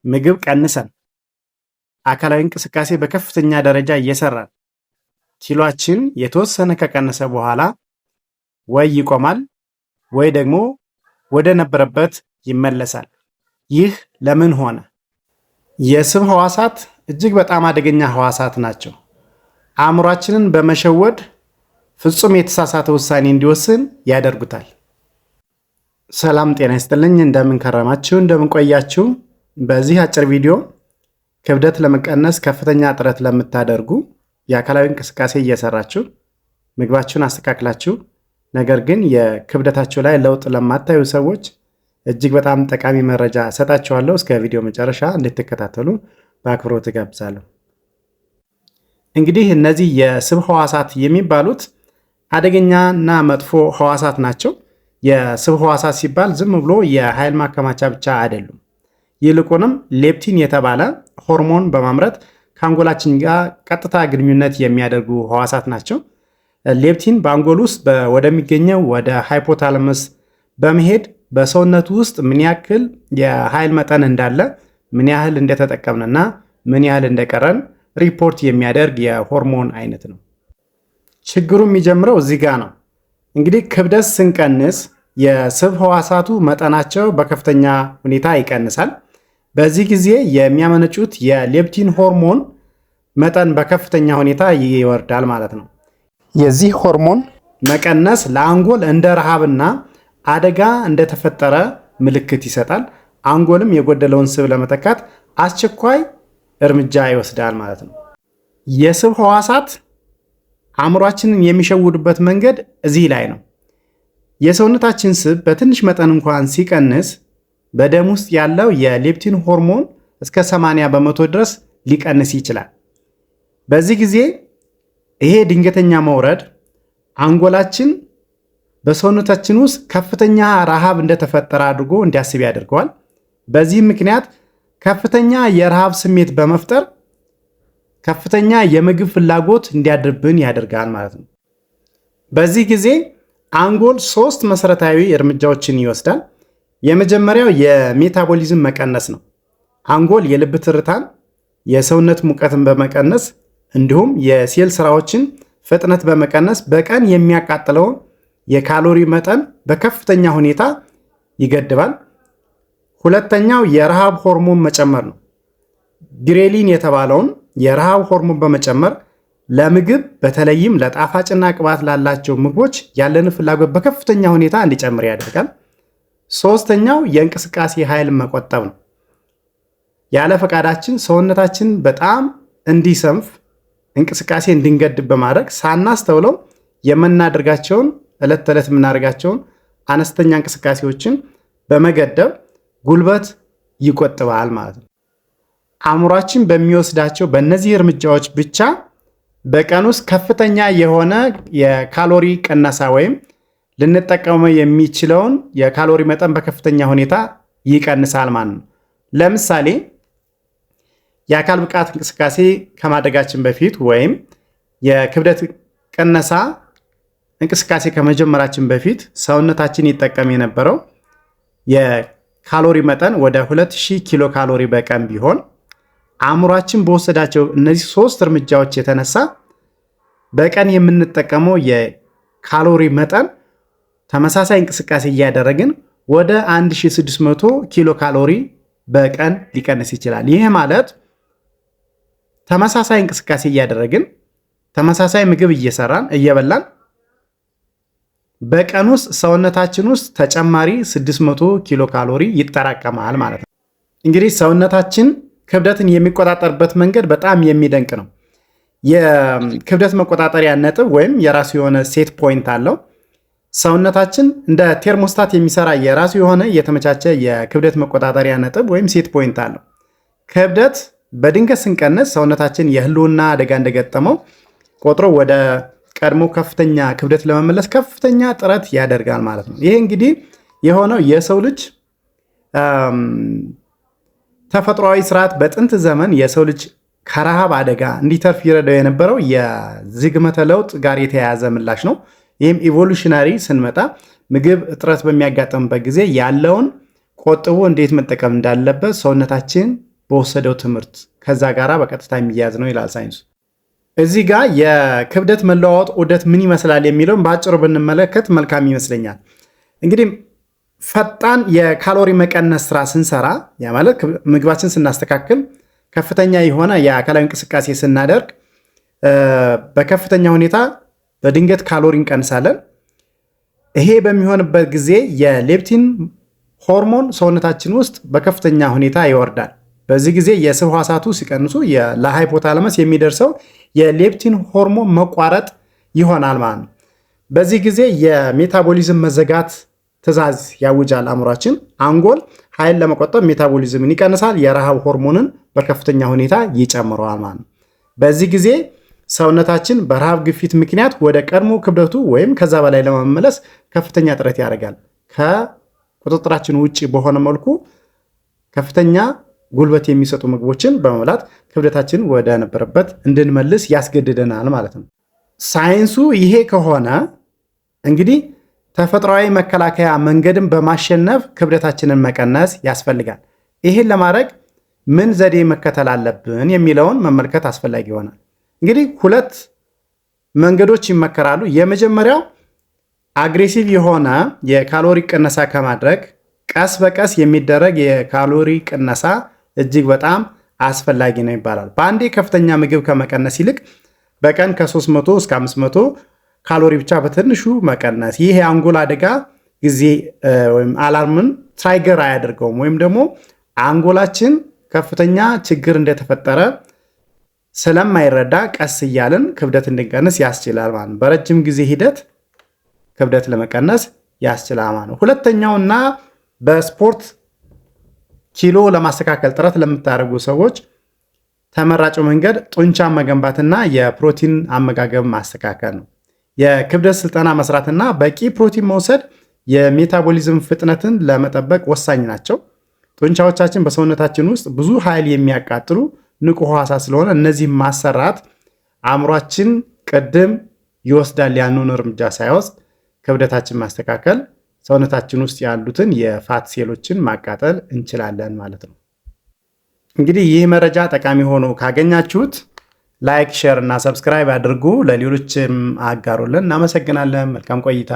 ምግብ ቀንሰን፣ አካላዊ እንቅስቃሴ በከፍተኛ ደረጃ እየሰራን ኪሏችን የተወሰነ ከቀነሰ በኋላ ወይ ይቆማል ወይ ደግሞ ወደ ነበረበት ይመለሳል። ይህ ለምን ሆነ? የስብ ህዋሳት እጅግ በጣም አደገኛ ህዋሳት ናቸው። አእምሯችንን በመሸወድ ፍጹም የተሳሳተ ውሳኔ እንዲወስን ያደርጉታል። ሰላም ጤና ይስጥልኝ። እንደምን ከረማችሁ? እንደምን ቆያችሁ? በዚህ አጭር ቪዲዮ ክብደት ለመቀነስ ከፍተኛ ጥረት ለምታደርጉ፣ የአካላዊ እንቅስቃሴ እየሰራችሁ፣ ምግባችሁን አስተካክላችሁ፣ ነገር ግን የክብደታችሁ ላይ ለውጥ ለማታዩ ሰዎች እጅግ በጣም ጠቃሚ መረጃ እሰጣችኋለሁ። እስከ ቪዲዮ መጨረሻ እንድትከታተሉ በአክብሮት እጋብዛለሁ። እንግዲህ እነዚህ የስብ ህዋሳት የሚባሉት አደገኛና መጥፎ ህዋሳት ናቸው። የስብ ህዋሳት ሲባል ዝም ብሎ የኃይል ማከማቻ ብቻ አይደሉም። ይልቁንም leptin የተባለ ሆርሞን በማምረት ከአንጎላችን ጋር ቀጥታ ግንኙነት የሚያደርጉ ህዋሳት ናቸው። Leptin በአንጎል ውስጥ ወደሚገኘው ወደ hypothalamus በመሄድ በሰውነቱ ውስጥ ምን ያክል የኃይል መጠን እንዳለ፣ ምን ያህል እንደተጠቀምንና ምን ያህል እንደቀረን ሪፖርት የሚያደርግ የሆርሞን አይነት ነው። ችግሩ የሚጀምረው እዚህ ጋር ነው። እንግዲህ ክብደት ስንቀንስ የስብ ህዋሳቱ መጠናቸው በከፍተኛ ሁኔታ ይቀንሳል። በዚህ ጊዜ የሚያመነጩት የ leptin ሆርሞን መጠን በከፍተኛ ሁኔታ ይወርዳል ማለት ነው። የዚህ ሆርሞን መቀነስ ለአንጎል እንደ ረሃብና አደጋ እንደተፈጠረ ምልክት ይሰጣል። አንጎልም የጎደለውን ስብ ለመተካት አስቸኳይ እርምጃ ይወስዳል ማለት ነው። የስብ ህዋሳት አእምሯችንን የሚሸውዱበት መንገድ እዚህ ላይ ነው። የሰውነታችን ስብ በትንሽ መጠን እንኳን ሲቀንስ በደም ውስጥ ያለው የ leptin ሆርሞን እስከ 80% ድረስ ሊቀንስ ይችላል። በዚህ ጊዜ ይሄ ድንገተኛ መውረድ አንጎላችን በሰውነታችን ውስጥ ከፍተኛ ረሃብ እንደተፈጠረ አድርጎ እንዲያስብ ያደርገዋል። በዚህም ምክንያት ከፍተኛ የረሃብ ስሜት በመፍጠር ከፍተኛ የምግብ ፍላጎት እንዲያድርብን ያደርጋል ማለት ነው። በዚህ ጊዜ አንጎል ሶስት መሰረታዊ እርምጃዎችን ይወስዳል። የመጀመሪያው የ metabolism መቀነስ ነው። አንጎል የልብ ትርታን፣ የሰውነት ሙቀትን በመቀነስ እንዲሁም የሴል ስራዎችን ፍጥነት በመቀነስ በቀን የሚያቃጥለውን የካሎሪ መጠን በከፍተኛ ሁኔታ ይገድባል። ሁለተኛው የረሃብ ሆርሞን መጨመር ነው። Ghrelin የተባለውን የረሃብ ሆርሞን በመጨመር ለምግብ በተለይም ለጣፋጭና ቅባት ላላቸው ምግቦች ያለን ፍላጎት በከፍተኛ ሁኔታ እንዲጨምር ያደርጋል። ሶስተኛው የእንቅስቃሴ ኃይል መቆጠብ ነው። ያለ ፈቃዳችን ሰውነታችን በጣም እንዲሰንፍ፣ እንቅስቃሴ እንድንገድብ በማድረግ ሳናስተውለው የምናደርጋቸውን፣ ዕለት ተዕለት የምናደርጋቸውን አነስተኛ እንቅስቃሴዎችን በመገደብ ጉልበት ይቆጥባል ማለት ነው። አእምሯችን በሚወስዳቸው በእነዚህ እርምጃዎች ብቻ በቀን ውስጥ ከፍተኛ የሆነ የካሎሪ ቅነሳ ወይም ልንጠቀመው የሚችለውን የካሎሪ መጠን በከፍተኛ ሁኔታ ይቀንሳል ማለት ነው። ለምሳሌ የአካል ብቃት እንቅስቃሴ ከማድረጋችን በፊት ወይም የክብደት ቅነሳ እንቅስቃሴ ከመጀመራችን በፊት ሰውነታችን ይጠቀም የነበረው የካሎሪ መጠን ወደ 2000 ኪሎ ካሎሪ በቀን ቢሆን፣ አእምሯችን በወሰዳቸው እነዚህ ሶስት እርምጃዎች የተነሳ በቀን የምንጠቀመው የካሎሪ መጠን ተመሳሳይ እንቅስቃሴ እያደረግን ወደ 1600 ኪሎ ካሎሪ በቀን ሊቀንስ ይችላል። ይህ ማለት ተመሳሳይ እንቅስቃሴ እያደረግን፣ ተመሳሳይ ምግብ እየሰራን እየበላን በቀን ውስጥ ሰውነታችን ውስጥ ተጨማሪ 600 ኪሎ ካሎሪ ይጠራቀማል ማለት ነው። እንግዲህ ሰውነታችን ክብደትን የሚቆጣጠርበት መንገድ በጣም የሚደንቅ ነው። የክብደት መቆጣጠሪያ ነጥብ ወይም የራሱ የሆነ set point አለው። ሰውነታችን እንደ thermostat የሚሰራ የራሱ የሆነ የተመቻቸ የክብደት መቆጣጠሪያ ነጥብ ወይም set point አለው። ክብደት በድንገት ስንቀንስ ሰውነታችን የህልውና አደጋ እንደገጠመው ቆጥሮ ወደ ቀድሞ ከፍተኛ ክብደት ለመመለስ ከፍተኛ ጥረት ያደርጋል ማለት ነው። ይሄ እንግዲህ የሆነው የሰው ልጅ ተፈጥሯዊ ስርዓት በጥንት ዘመን የሰው ልጅ ከረሃብ አደጋ እንዲተርፍ ይረዳው የነበረው የዝግመተ ለውጥ ጋር የተያያዘ ምላሽ ነው። ይህም evolutionary ስንመጣ ምግብ እጥረት በሚያጋጥምበት ጊዜ ያለውን ቆጥቦ እንዴት መጠቀም እንዳለበት ሰውነታችን በወሰደው ትምህርት ከዛ ጋራ በቀጥታ የሚያያዝ ነው ይላል ሳይንሱ። እዚህ ጋር የክብደት መለዋወጥ ዑደት ምን ይመስላል የሚለውን በአጭሩ ብንመለከት መልካም ይመስለኛል። እንግዲህ ፈጣን የካሎሪ መቀነስ ስራ ስንሰራ፣ ያ ማለት ምግባችን ስናስተካክል፣ ከፍተኛ የሆነ የአካላዊ እንቅስቃሴ ስናደርግ በከፍተኛ ሁኔታ በድንገት ካሎሪ እንቀንሳለን። ይሄ በሚሆንበት ጊዜ የ leptin ሆርሞን ሰውነታችን ውስጥ በከፍተኛ ሁኔታ ይወርዳል። በዚህ ጊዜ የስብ ህዋሳቱ ሲቀንሱ ለ hypothalamus የሚደርሰው የ leptin ሆርሞን መቋረጥ ይሆናል ማለት ነው። በዚህ ጊዜ የ metabolism መዘጋት ትዕዛዝ ያውጃል አእምሯችን። አንጎል ኃይል ለመቆጠብ metabolism ን ይቀንሳል፣ የረሃብ ሆርሞንን በከፍተኛ ሁኔታ ይጨምረዋል ማለት ነው። በዚህ ጊዜ ሰውነታችን በረሃብ ግፊት ምክንያት ወደ ቀድሞ ክብደቱ ወይም ከዛ በላይ ለመመለስ ከፍተኛ ጥረት ያደርጋል። ከቁጥጥራችን ውጭ በሆነ መልኩ ከፍተኛ ጉልበት የሚሰጡ ምግቦችን በመብላት ክብደታችን ወደ ነበረበት እንድንመልስ ያስገድደናል ማለት ነው። ሳይንሱ ይሄ ከሆነ እንግዲህ ተፈጥሯዊ መከላከያ መንገድን በማሸነፍ ክብደታችንን መቀነስ ያስፈልጋል። ይህን ለማድረግ ምን ዘዴ መከተል አለብን የሚለውን መመልከት አስፈላጊ ይሆናል። እንግዲህ ሁለት መንገዶች ይመከራሉ። የመጀመሪያው aggressive የሆነ የካሎሪ ቅነሳ ከማድረግ ቀስ በቀስ የሚደረግ የካሎሪ ቅነሳ እጅግ በጣም አስፈላጊ ነው ይባላል። በአንዴ ከፍተኛ ምግብ ከመቀነስ ይልቅ በቀን ከ300 እስከ 500 ካሎሪ ብቻ በትንሹ መቀነስ። ይህ የአንጎል አደጋ ጊዜ ወይም alarm ን trigger አያደርገውም ወይም ደግሞ አንጎላችን ከፍተኛ ችግር እንደተፈጠረ ስለማይረዳ ቀስ እያልን ክብደት እንድንቀንስ ያስችላል ማለት ነው። በረጅም ጊዜ ሂደት ክብደት ለመቀነስ ያስችላል ማለት ነው። ሁለተኛውና በስፖርት ኪሎ ለማስተካከል ጥረት ለምታደርጉ ሰዎች ተመራጩ መንገድ ጡንቻ መገንባትና የፕሮቲን አመጋገብ ማስተካከል ነው። የክብደት ስልጠና መስራትና በቂ ፕሮቲን መውሰድ የ metabolism ፍጥነትን ለመጠበቅ ወሳኝ ናቸው። ጡንቻዎቻችን በሰውነታችን ውስጥ ብዙ ኃይል የሚያቃጥሉ ንቁ ህዋሳት ስለሆነ እነዚህ ማሰራት አእምሯችን ቅድም ይወስዳል ያንን እርምጃ ሳይወስድ ክብደታችን ማስተካከል፣ ሰውነታችን ውስጥ ያሉትን የ fat ሴሎችን ማቃጠል እንችላለን ማለት ነው። እንግዲህ ይህ መረጃ ጠቃሚ ሆኖ ካገኛችሁት like፣ share እና subscribe አድርጉ። ለሌሎችም አጋሩልን። እናመሰግናለን። መልካም ቆይታ።